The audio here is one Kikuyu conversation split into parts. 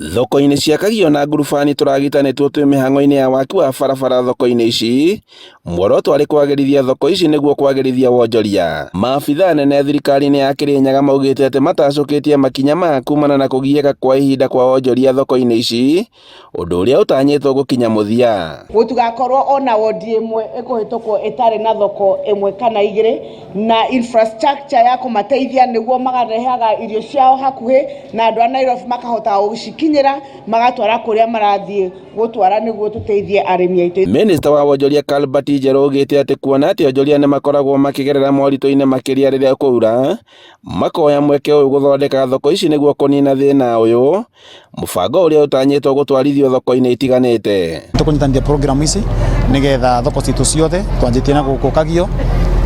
Thoko-inĩ cia Kagio na Ngurubani tũragita nĩtuo twĩ mĩhang'o-inĩ ya waki wa barabara thoko-inĩ ici, muoroto arĩ kwagĩrithia thoko ici nĩguo kwagĩrithia wonjoria. Maabithaa anene thirikari-inĩ ya Kĩrĩnyaga maugĩte atĩ matacũkĩtie makinya maya kumana na kũgiĩka kwa ihinda kwa wonjoria thoko-inĩ ici, ũndũ ũrĩa ũtanyĩtwo gũkinya mũthia. Gũtigakorwo ona wondi ĩmwe ĩkũhĩtũkwo ĩtarĩ na thoko ĩmwe kana igĩrĩ na infrastructure ya kũmateithia nĩguo makarehaga irio ciao hakuhĩ na andũ a Nairobi makahota gũcikinyĩra magatwara kũrĩa marathiĩ gũtwara nĩguo tũteithie arĩmi aitũ. Minista wa wonjoria Cuthbert Njeru augĩte atĩ kuona atĩ onjoria nĩ makoragwo makĩgerera moritũ-inĩ makĩria rĩrĩa kwaura, makoya mweke ũyũ gũthondeka thoko ici nĩguo kũnina thĩna ũyũ, mũbango ũrĩa ũtanyĩtwo gũtwarithio thoko-inĩ itiganĩte. Tũkũnyitanithia program ici nĩgetha thoko citũ ciothe twanjĩtie na gũkũ Kagio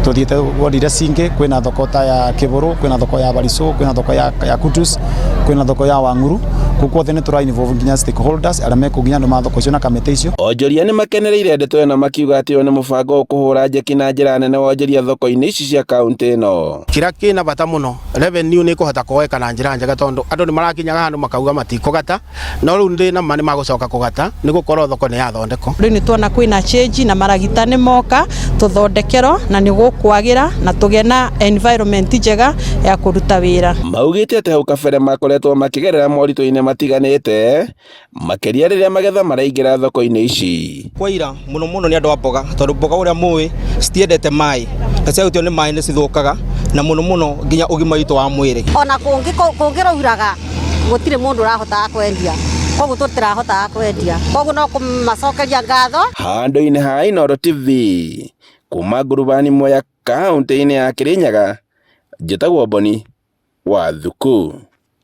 tuthiĩte wodi iria cingĩ kwĩna thoko ta ya Kĩbũrũ kwĩna thoko ya Barisũ kwĩna thoko ya, ya Kutus kwĩna thoko ya Wang'uru kũu kuothe nĩ tũra involve nginya stakeholders arĩa mekũ nginya andũ ma thoko icio na kamĩtĩ icio. Onjoria nĩ makenereire ndeto ĩno makiuga atĩ ũyũ nĩ mũbango ũkũhũra njeki na njĩra nene wonjoria thoko-inĩ ici cia kaunti ĩno. Kĩrĩa kĩna bata mũno revenue nĩ ĩkũhota kuoeka na njĩra njega tondũ andũ nĩ marakinyaga handũ makauga matikũgata no rĩu ndĩ na ma nĩ magũcoka kũgata nĩ gũkorwo thoko nĩ yathondekwo. Rĩu nĩ tuona kwĩna change na maragita nĩ moka tũthondekerwo na nĩ gũkwagĩra na tũgĩe na environment njega ya kũruta wĩra. Maugĩte atĩ hau kabere makoretwo makĩgerera moritũ-inĩ matiganĩte makĩria rĩrĩa magetha maraingĩra thoko-inĩ ici. Kwaira mũno mũno nĩ andũ a mboga tondũ mboga ũrĩa mũĩ citiendete maĩ na ciahutio nĩ maĩ nĩ cithũkaga na mũno mũno nginya ũgima witũ wa mwĩrĩ. Ona kũngĩrauraga gũtirĩ mũndũ ũrahotaga kwendia koguo tũtirahotaga kwendia koguo no kũmacokeria ngatho. Handũ-inĩ ha Inooro TV kuma Ngurubani Mwea kaũntĩ-inĩ ya Kĩrĩnyaga, njĩtagwo Boni wa Thuku.